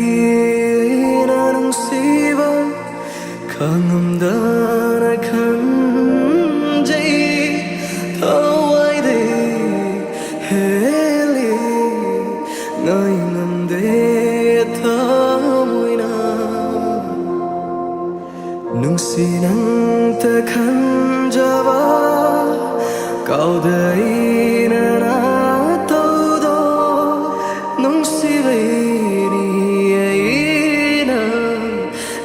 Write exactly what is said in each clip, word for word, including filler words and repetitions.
ꯍꯦꯟꯃꯜꯂꯤꯅ ꯅꯨꯡꯁꯤꯕ ꯈꯥꯡꯉꯝꯗꯅ ꯈꯟꯖꯩ, ꯊꯋꯥꯏꯗꯩ ꯍꯦꯜꯂꯤ ꯉꯥꯏ ꯉꯝꯗꯦ ꯊꯃꯣꯏꯅ꯫ ꯅꯨꯡꯁꯤ ꯅꯪꯇ ꯈꯟꯖꯕ ꯀꯥꯎꯗ ꯑꯩꯅ ꯅꯥꯇꯧꯗꯣ ꯅꯨꯡꯁꯤꯕꯩꯅꯤ ꯑꯩꯅ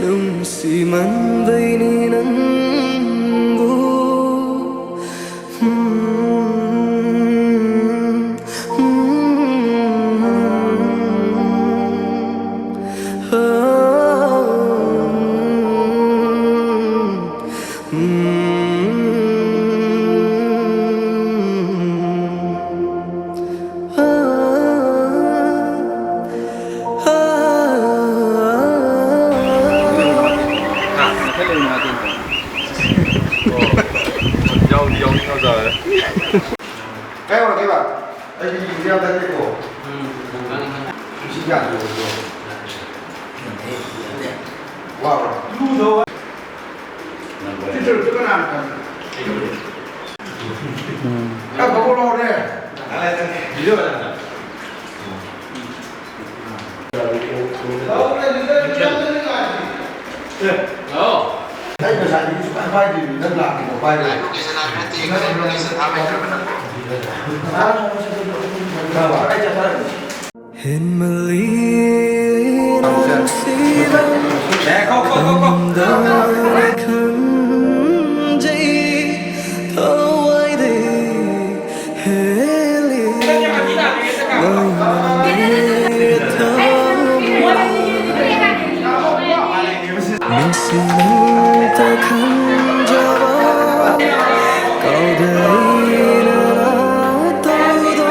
ꯅꯨꯡꯁꯤꯃꯟꯕꯩꯅꯤ ꯅꯪꯕꯨ꯫ ꯌꯥꯎꯗꯤ ꯌꯥꯎꯅꯤꯡꯉꯕꯖꯥꯠꯅꯦ꯫ ꯀꯥꯏ ꯌꯧꯔꯒꯦꯕ? ꯑꯩꯗꯤ ꯌꯦꯡꯕ ꯌꯥꯝ ꯇꯜꯂꯦꯀꯣ꯫ ꯎꯝ꯫ ꯁꯤ ꯀꯌꯥ ꯌꯧꯔꯒꯦ? ꯋꯥꯕ꯭ꯔꯣ? ꯁꯤ ꯇꯧꯔꯤꯗꯣ ꯀꯅꯥꯅ ꯈꯪꯕ? ꯎꯝ꯫ ꯈꯔ ꯐꯕ ꯂꯧꯔꯦ꯫ ꯍꯦꯟꯃꯜꯂꯤ ꯅꯨꯡꯁꯤꯕ ꯈꯪꯗꯅ ꯈꯟꯖꯩ ꯊꯋꯥꯏꯗꯩ ꯍꯦꯜꯂꯤ ꯅꯪꯅ ꯊꯃꯣꯏ꯫ ꯅꯨꯡꯁꯤ ꯅꯪꯇ ꯈꯟꯖꯕ ꯀꯥꯎꯗ ꯑꯩꯅ ꯅꯥꯇꯧꯗꯣ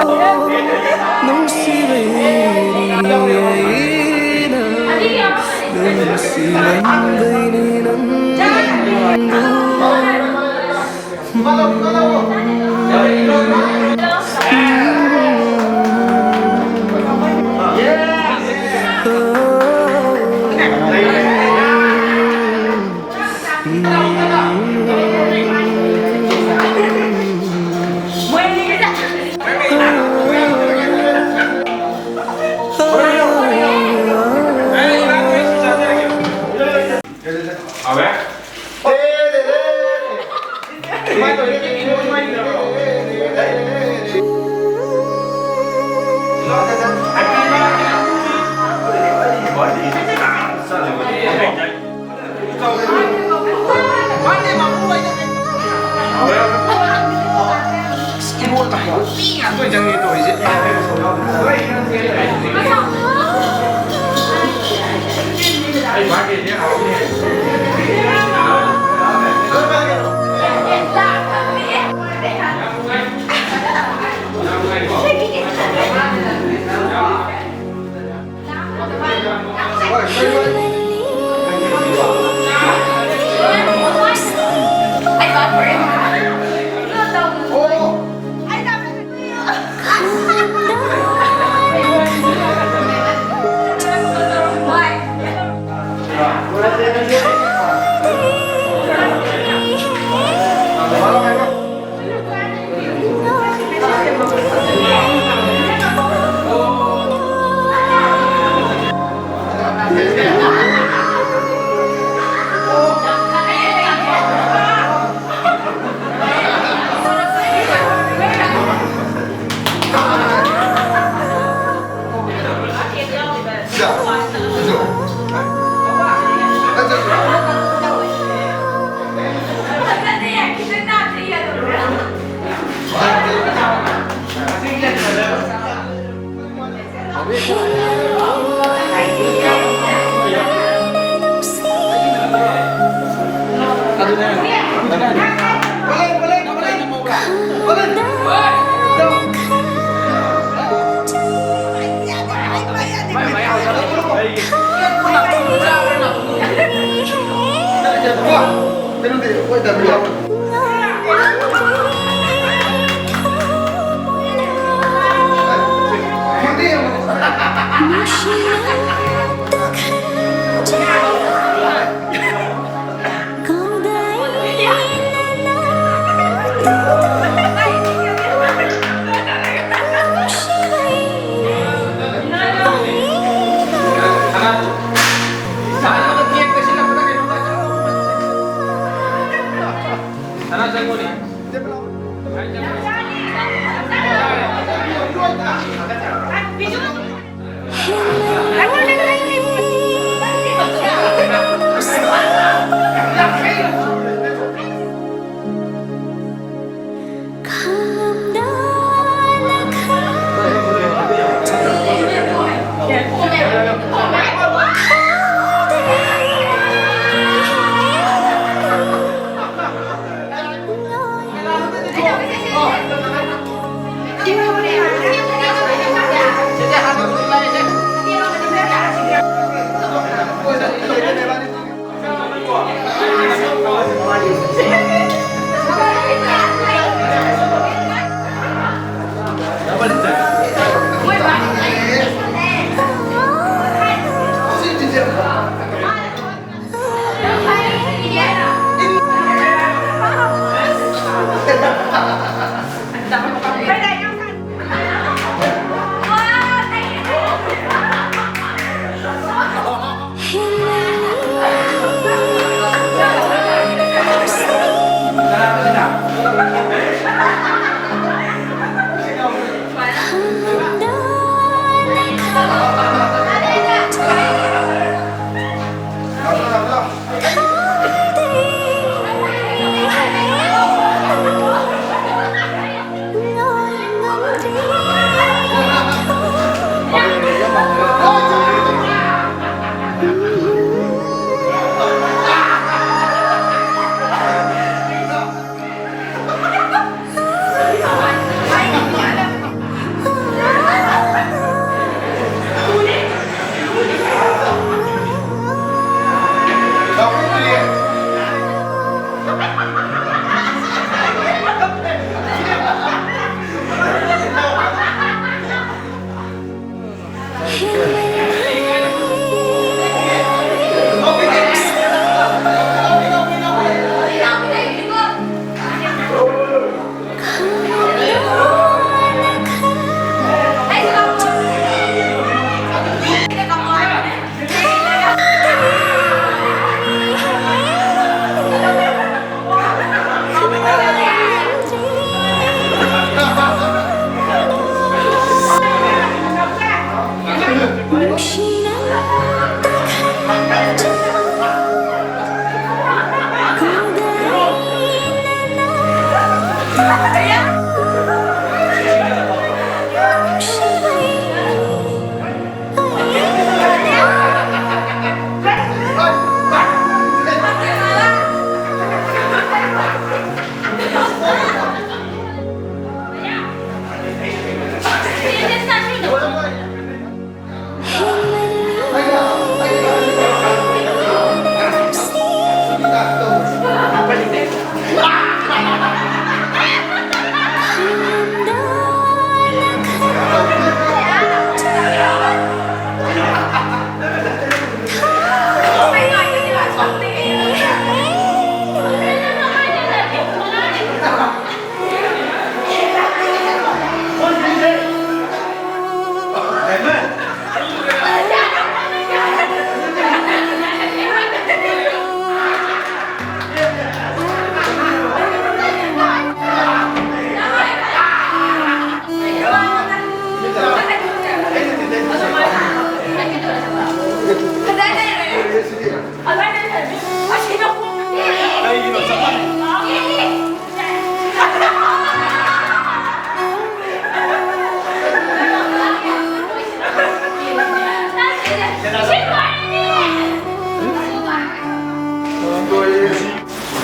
ꯅꯨꯡꯁꯤꯕꯩꯅꯤ ꯑꯩꯅ ꯅꯨꯡꯁꯤꯃꯟꯕꯩꯅꯤ ꯅꯪ꯫ A ver.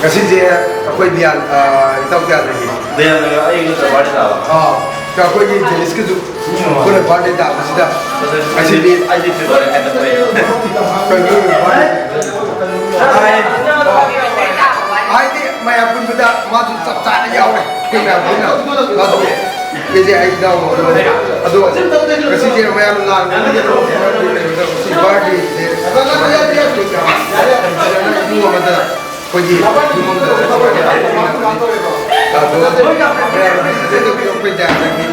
ꯉꯁꯤꯁꯦ ꯑꯩꯈꯣꯏ ꯗꯤꯌꯥꯟ, ꯑ, ꯏꯇꯥꯎ ꯗꯤꯌꯥꯟꯗꯒꯤ꯫ ꯗꯤꯌꯥꯟꯗꯒ ꯑꯩꯒ ꯆꯞ ꯃꯥꯟꯅꯩ ꯇꯥꯕ꯫ ꯑꯥ, ꯑꯩꯈꯣꯏꯒꯤ ꯖꯦꯅꯤꯁꯀꯤꯁꯨ ꯄꯨꯟꯅ ꯕꯥꯔꯗꯦ ꯇꯥꯕꯁꯤꯗ ꯉꯁꯤꯗꯤ ꯑꯩꯗꯤ ꯐꯦꯕꯔꯦꯠ ꯍꯥꯏꯅ ꯊꯣꯛꯑꯦ꯫ ꯀꯩꯅꯣ ꯕꯥꯔꯗꯦ? ꯍꯥꯏꯗꯤ ꯃꯌꯥꯝ ꯄꯨꯟꯕꯗ ꯃꯥꯁꯨ ꯆꯞ ꯆꯥꯅ ꯌꯥꯎꯔꯦ꯫ ꯑꯩꯈꯣꯏ ꯃꯌꯥꯝ ꯄꯨꯟꯅ ꯃꯥꯁꯨ ꯑꯩꯁꯦ ꯑꯩ ꯏꯅꯥꯎ ꯑꯃ ꯑꯣꯏꯔꯦ꯫ ꯑꯗꯣ ꯉꯁꯤꯁꯦ ꯃꯌꯥꯝ ꯂꯥꯡꯕꯗ ꯁꯤ ꯕꯥꯔꯗꯦꯁꯦ ꯐꯖꯅ ꯏꯃꯨꯡ ꯑꯃꯗ ꯑꯩꯈꯣꯏꯒꯤ ꯏꯃꯨꯡꯗ ꯁꯨꯃꯥꯏꯅ ꯇꯧꯕꯅꯤꯅ ꯑꯗꯣ ꯃꯌꯥꯝ ꯐꯖꯅ ꯇꯧꯕꯤꯔꯛꯄ ꯌꯥꯔꯒꯗꯤ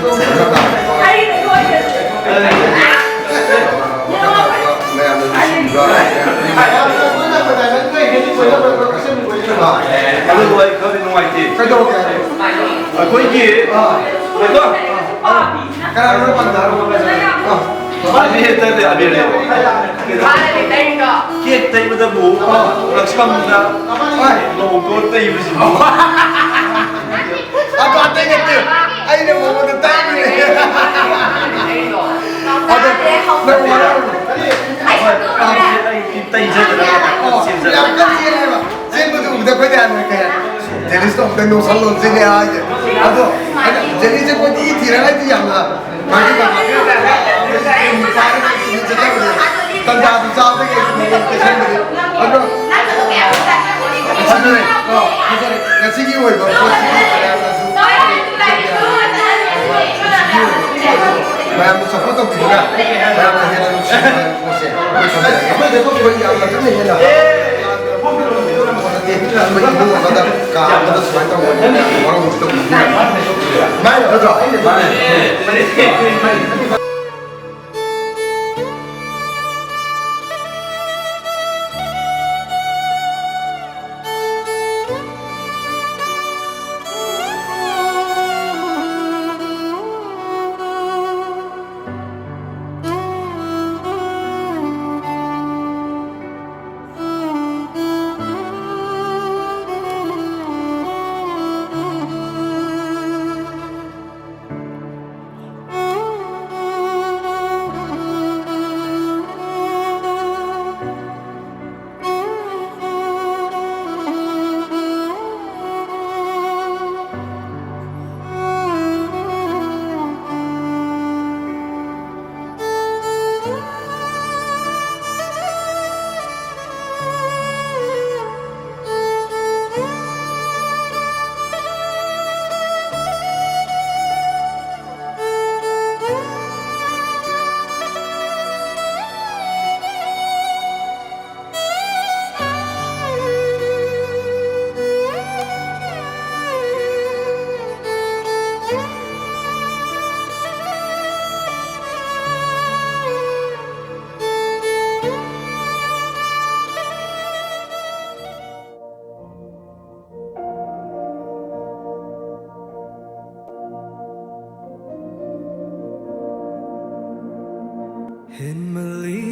ꯃꯌꯥꯝꯅ ꯅꯨꯡꯁꯤꯕꯤꯕ ꯑꯗꯨꯕꯨ ꯑꯩ ꯈꯔꯗꯤ ꯅꯨꯡꯉꯥꯏꯇꯦ꯫ ꯀꯩꯗꯧꯔꯒꯦ? ꯑꯩꯈꯣꯏꯒꯤ ꯑꯥ꯫ ꯀꯩꯅꯣ? ꯑꯥ꯫ ꯀꯅꯥꯅꯣ ꯄꯟꯊꯥ? ꯑꯥ꯫ ꯑꯕꯦꯔ ꯅꯠꯇꯦ, ꯑꯕꯦꯔꯅꯦ꯫ ꯀꯦꯛ ꯇꯩꯕꯗꯕꯨ ꯉꯛꯁꯝꯗ ꯂꯣꯡꯗꯣ ꯇꯩꯕꯁꯤꯕꯨ꯫ ꯑꯗꯣ ꯑꯇꯩ ꯅꯠꯇꯦ, ꯑꯩꯅ ꯃꯉꯣꯟꯗ ꯇꯩꯕꯅꯦ꯫ ꯑꯗꯣ ꯅꯪ ꯋꯥꯔꯧꯔꯨꯅꯨ꯫ ꯑꯩ ꯇꯩꯖꯗꯅ ꯑꯣ, ꯁꯦꯝꯖꯗꯅ꯫ ꯌꯥꯝ ꯀꯟꯅ ꯆꯦꯜꯂꯦꯕ꯫ ꯆꯦꯟꯕꯗꯨ ꯎꯕꯗ ꯑꯩꯈꯣꯏꯗꯤ ꯍꯥꯟꯅ ꯀꯩ ꯍꯥꯏ? ꯖꯦꯅꯤꯁꯇꯣ ꯑꯝꯇ ꯅꯣꯛꯁꯜꯂꯣ ꯁꯤꯅꯦ ꯍꯥꯏꯁꯦ꯫ ꯑꯗꯣ ꯑꯩꯅ ꯖꯦꯅꯤꯁꯁꯦ ꯀꯣꯏꯊꯤ ꯊꯤꯔꯒ ꯑꯩꯗꯤ ꯌꯥꯝꯅ ꯃꯥꯒꯤ ꯃꯃꯥꯒꯤ ꯅꯨꯄꯥꯒꯤ ꯆꯠꯆꯕꯅꯦ꯫ ꯇꯟꯖꯥꯗꯨ ꯆꯥꯕꯗꯒꯤ ꯑꯩꯁꯨ ꯃꯉꯣꯟꯗ ꯇꯩꯁꯟꯕꯅꯦ꯫ ꯑꯗꯣ ꯐꯖꯔꯦ, ꯀꯣ, ꯐꯖꯔꯦ꯫ ꯉꯁꯤꯒꯤ ꯑꯣꯏꯕ ꯄꯣꯠꯁꯤꯗꯤ ꯃꯌꯥꯝꯅꯁꯨ, ꯃꯌꯥꯝꯅ ꯁꯞꯄꯣꯔꯠ ꯇꯧꯕꯤꯗꯨꯅ ꯃꯌꯥꯝꯅ ꯍꯦꯟꯅ ꯅꯨꯡꯁꯤꯕ ꯄꯣꯠꯁꯦ ꯑꯩꯈꯣꯏ ꯊꯝꯖꯔꯒꯦ꯫ ꯑꯩꯈꯣꯏ ꯌꯥꯝꯅ ꯀꯟꯅ ꯍꯦꯟꯅ ꯅꯠꯇꯦ, ꯑꯩꯈꯣꯏ ꯏꯃꯨꯡ ꯑꯃꯗ ꯀꯥ ꯑꯃꯗ ꯁꯨꯃꯥꯏꯅ ꯇꯧꯕꯅꯤꯅ ꯋꯥꯔꯧꯕꯁꯨ ꯇꯧꯕꯤꯕ ꯌꯥꯏ꯫ ꯅꯠꯇ꯭ꯔꯣ?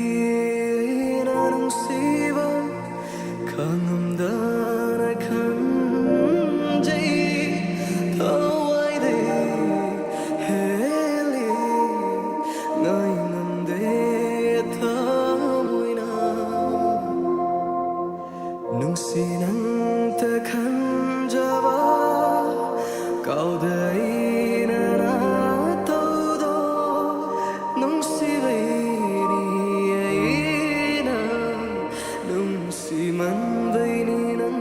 ꯍꯦꯟꯃꯜꯂꯤꯅ ꯅꯨꯡꯁꯤꯕ ꯈꯪꯉꯝꯗꯅ ꯈꯟꯖꯩ꯫ ꯊꯋꯥꯏꯗꯩ ꯍꯦꯜꯂꯤ ꯉꯥꯏ ꯉꯝꯗꯦ ꯊꯃꯣꯏꯅ꯫ ꯅꯨꯡꯁꯤ ꯅꯪꯇ ꯈꯟꯖꯕ ꯀꯥꯎꯗ ꯑꯩꯅ ꯅꯥꯇꯧꯗꯣ ꯅꯨꯡꯁꯤꯕꯩꯅꯤ ꯑꯩꯅ ꯅꯨꯡꯁꯤꯃꯟꯕꯩꯅꯤ ꯅꯪ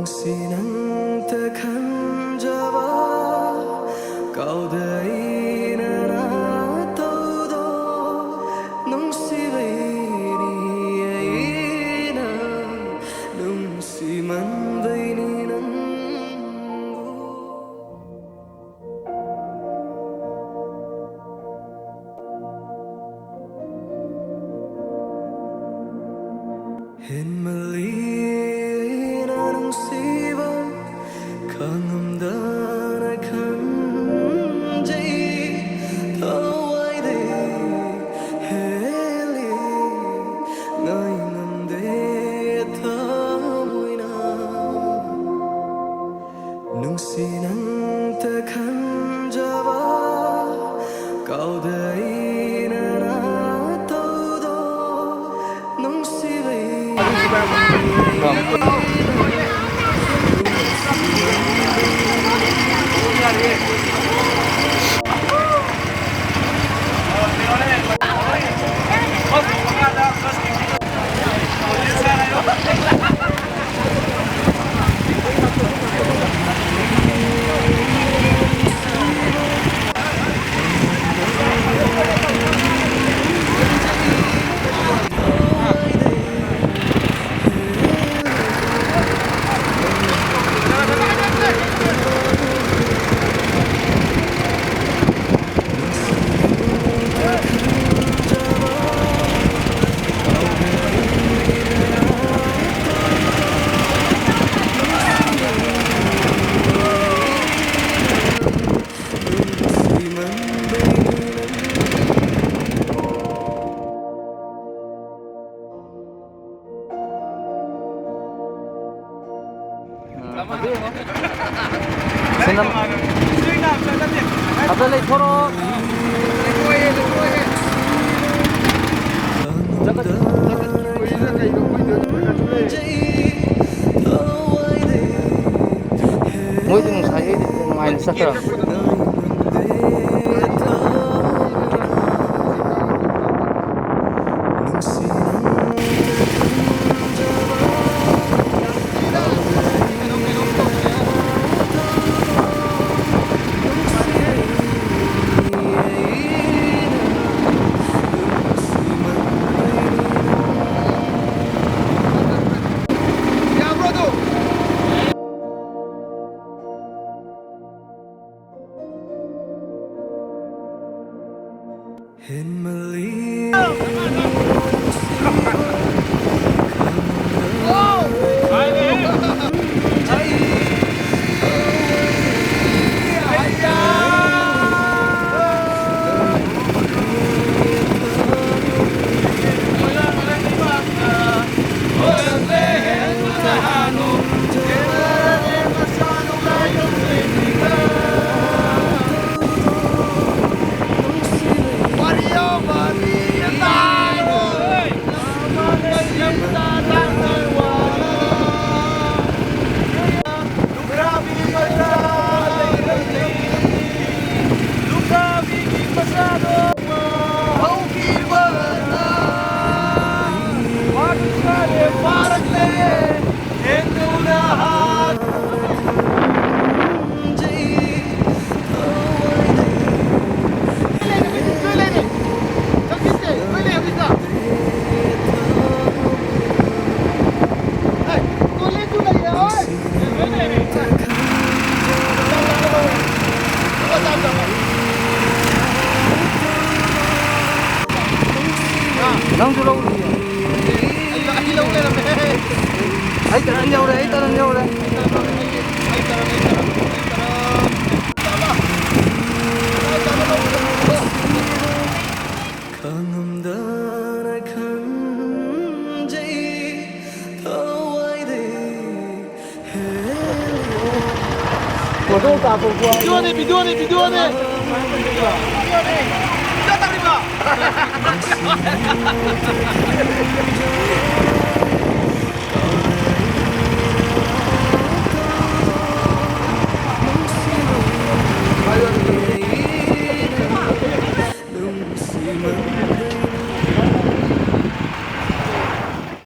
ꯅꯪꯁꯤ ꯅꯪꯇ ꯈꯟꯖꯕ, ꯀꯥꯎꯗ ꯑꯩꯅ ꯅꯥꯇꯧꯗꯣ, ꯅꯨꯡꯁꯤꯕꯩꯅꯤ ꯑꯩꯅ, ꯅꯨꯡꯁꯤꯃꯟꯕꯩꯅꯤ ꯅꯪꯕꯨ꯫ ꯍꯦꯟꯃꯜꯂꯤ ꯑꯩꯅ ꯅꯨꯡꯁꯤꯕ, ꯈꯪꯉꯝꯗꯅ ꯈꯟꯖꯩ, ꯊꯋꯥꯏꯗꯩ ꯍꯦꯜꯂꯤ, ꯉꯥꯏ ꯉꯝꯗꯦ ꯊꯃꯣꯏꯅ꯫ ꯅꯨꯡꯁꯤ ꯅꯪꯇ ꯈꯟꯖꯕ, ꯀꯥꯎꯗ ꯑꯩꯅ ꯅꯥꯇꯧꯗꯣ, ꯅꯨꯡꯁꯤꯕꯩ꯫ ꯁꯤꯅ-, ꯑꯗ ꯂꯩꯊꯣꯔꯛꯑꯣ꯫ ꯃꯣꯏꯗꯤ ꯉꯁꯥꯏ ꯑꯩꯗꯤ ꯅꯨꯡꯉꯥꯏꯅ ꯆꯠꯈ꯭ꯔꯕꯅꯤ꯫ ꯅꯪꯁꯨ ꯂꯧꯔꯨꯏꯌꯦ꯫ ꯑꯩ ꯇꯔꯟ ꯌꯧꯔꯦ, ꯑꯩ ꯇꯔꯟ ꯌꯧꯔꯦ꯫ ꯈꯪꯉꯝꯗꯅ ꯈꯟꯖꯩ ꯊꯋꯥꯏꯗꯩ꯫ ꯚꯤꯗꯤꯑꯣꯅꯦ, ꯚꯤꯗꯤꯑꯣꯅꯦ, ꯚꯤꯗꯤꯑꯣꯅꯦ꯫